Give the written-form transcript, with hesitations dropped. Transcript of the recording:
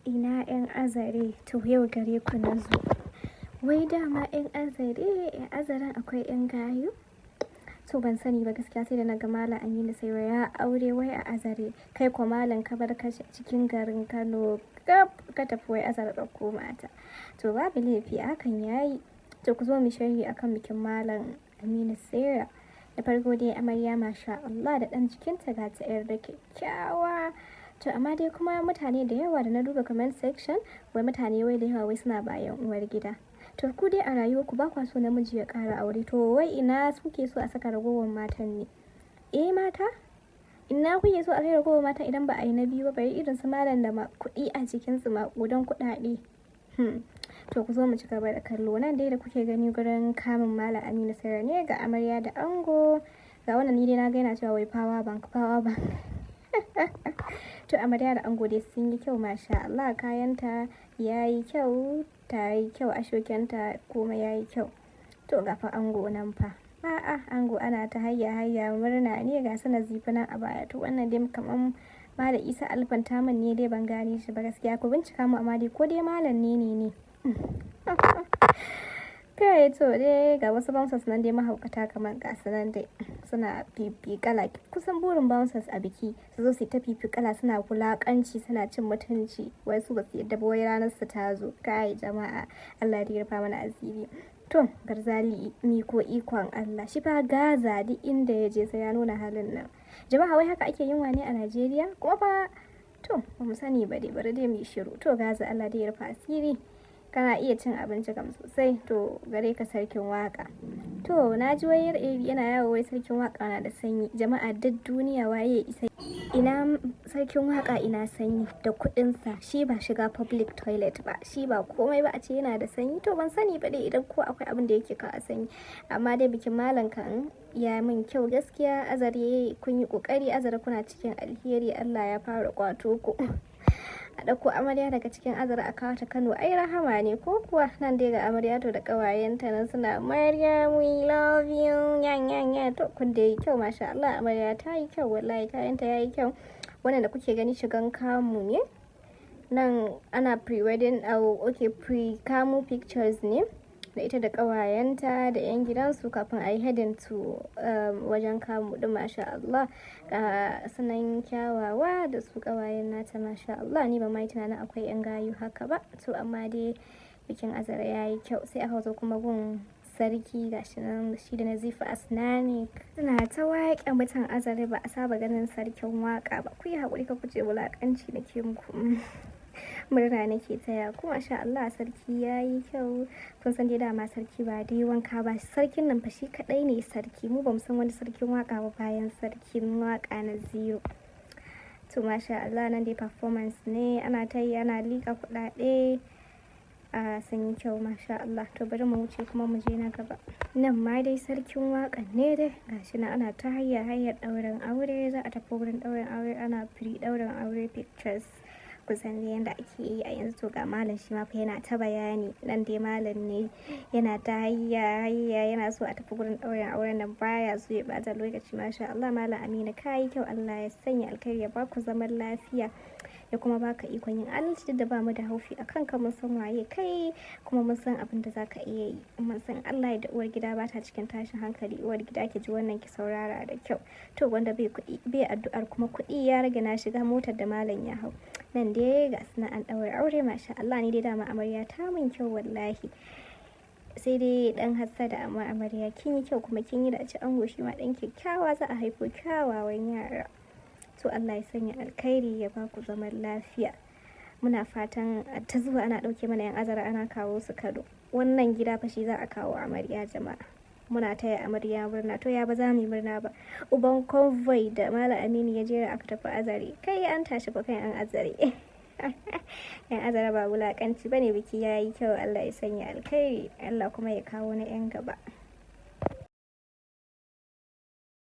Ina 'yan Azare? To yau gare ku na zo. Wai dama 'yan Azare, a Azaren akwai 'yan gayu? To ban sani ba gaskiya, sai da na ga Malam Aminu Saira ya aure wai a Azare. Kai ko malam, ka bar kashi cikin garin Kano gab ka tafi wai Azare ɗauko mata. To babu laifi, hakan yayi. To ku zo mu sharhi akan bikin Malam Aminu Saira. Da farko dai amarya, masha Allah, da ɗan jikinta, ga ta 'yar da kyakkyawa. To amma dai kuma mutane da yawa da na duba comment section, wai mutane wai da yawa wai suna bayan uwar gida. To ku dai a rayuwarku ba kwa so namiji ya ƙara aure. To wai ina kuke so a saka ragowar matan ne? Eh mata? Ina kuke so a kai ragowar mata idan ba a yi na biyu ba, bari irin su malam da ma kuɗi a jikinsu, maƙudan kuɗaɗe. To ku zo mu ci gaba da kallo. Nan dai da kuke gani gurin kamun Malam Aminu Saira ne, ga amarya da ango. Ga wannan, ni dai na ga yana cewa wai power bank, power bank. To amarya da ango dai sun yi kyau, masha Allah, kayanta ya yi kyau, ta yi kyau, ashokenta komai ya yi kyau. To ga fa ango nan fa. A'a, ango ana ta hayya hayya, murna ne, ga su Nazifi nan a baya. To wannan dai kaman Malam Isa Alfantamin ne dai, ban gane shi ba gaskiya, ku bincika mu, amma dai ko dai malam ne ne ne. Kai, to dai ga wasu bouncers nan dai mahaukata, kamar ga su nan dai suna fifikala. Kusan burin bouncers a biki su zo su ta fifikala, suna wulakanci, suna cin mutunci, wai su basu yadda ba, wai ranar su ta zo. Kai jama'a, Allah ya rufa mana asiri. To Garzali miko, ikon Allah, shi fa Gaza duk inda ya je sai ya nuna halin nan. Jama'a, wai haka ake yin ne a Najeriya kuma fa? To ba mu sani ba dai, bari dai mu yi shiru. To Gaza, Allah dai ya rufa asiri, kana iya cin abinci kam sosai. To gare ka sarkin waka. To na ji wayar AB yana yawo wai sarkin waka na da sanyi. Jama'a, duk duniya waye isa? Ina sarkin waka, ina sanyi da kuɗinsa? Shi ba shiga public toilet ba, shi ba komai ba, a ce yana da sanyi. To ban sani ba dai idan ko akwai abin da yake kawo sanyi, amma dai bikin malam kan ya min kyau gaskiya. Azare kun yi kokari, Azare kuna cikin alheri, Allah ya fara kwato ku. A ɗauko amarya daga cikin Azare a kawo ta Kano, ai rahama ne ko kuwa? Nan dai ga amarya to da ƙawayenta nan suna "Maryam, we love you," yan yan yan. To kun dai kyau, masha Allah, amarya ta yi kyau wallahi, kayanta ya yi kyau. Wannan da kuke gani shigan kamu ne. Nan ana pre-wedding, oh, okay, pre-kamu pictures ne da ita da ƙawayenta da 'yan gidansu kafin a yi heading to wajen kamu ɗin. Masha Allah, ga sunan kyawawa da su ƙawayen nata, masha Allah. Ni ba ma yi tunanin akwai 'yan gayu haka ba. To amma dai bikin Azare ya yi kyau. Sai aka zo kuma gun sarki, gashi nan shi da Nazifi Asnani suna ta waƙe. Mutan Azare, ba a saba ganin sarkin waƙa ba, ku yi haƙuri, ka kuce wulaƙanci da ke muku, murna nake taya ku. Masha Allah, sarki ya yi kyau. Kun san dai dama sarki ba dai wanka ba. Sarkin nan fa shi kadai ne sarki, mu bamu san wani sarkin waka ba bayan sarkin waka na zero. To masha Allah, nan dai performance ne ana ta yi, ana liƙa kuɗaɗe, a sun yi kyau, masha Allah. To bari mu wuce kuma mu je na gaba. Nan ma dai sarkin waƙan ne dai, gashi nan ana ta hayya hayyar ɗaurin aure, za a tafi wurin ɗaurin aure, ana pre ɗaurin aure pictures, kusan yadda ake yi a yanzu. To ga malam shi ma fa yana ta bayani. Nan dai malam ne yana ta hayya hayya, yana so a tafi gurin ɗaurin auren nan, baya so ya bata lokaci. Masha Allah, Malam Aminu, kayi kyau, Allah ya sanya alkhairi, ya baku zaman lafiya, ya kuma baka ikon yin adalci. Duk da ba mu da haufi a kanka, mun san waye kai, kuma mun san abin da zaka iya yi. Mun san Allah ya da uwar gida ba ta cikin tashin hankali. Uwar gida, ki ji wannan, ki saurara da kyau. To wanda bai kuɗi bai addu'ar kuma kuɗi ya rage na shiga motar da malam ya hau. Nan dai ga suna an ɗaura aure, masha Allah. Ni dai dama amarya ta min kyau wallahi, sai dai dan hassada, amma amarya kin yi kyau kuma kin yi dace. Ango shi ma dan kyakkyawa, za a haifo kyawawan yara. To Allah ya sanya alkhairi, ya ba ku zaman lafiya. Muna fatan ta zuwa ana ɗauke mana yan Azara ana kawo su Kano. Wannan gida fa shi za a kawo amarya. Jama'a, muna taya amarya murna. To ya ba za mu yi murna ba? Uban convoy da Malam Aminu ya jera aka tafi Azare, kai an tashi fa. Kai an Azare, yan Azare, ba wulakanci bane, biki ya yi kyau. Allah ya sanya alkhairi, Allah kuma ya kawo na yan gaba.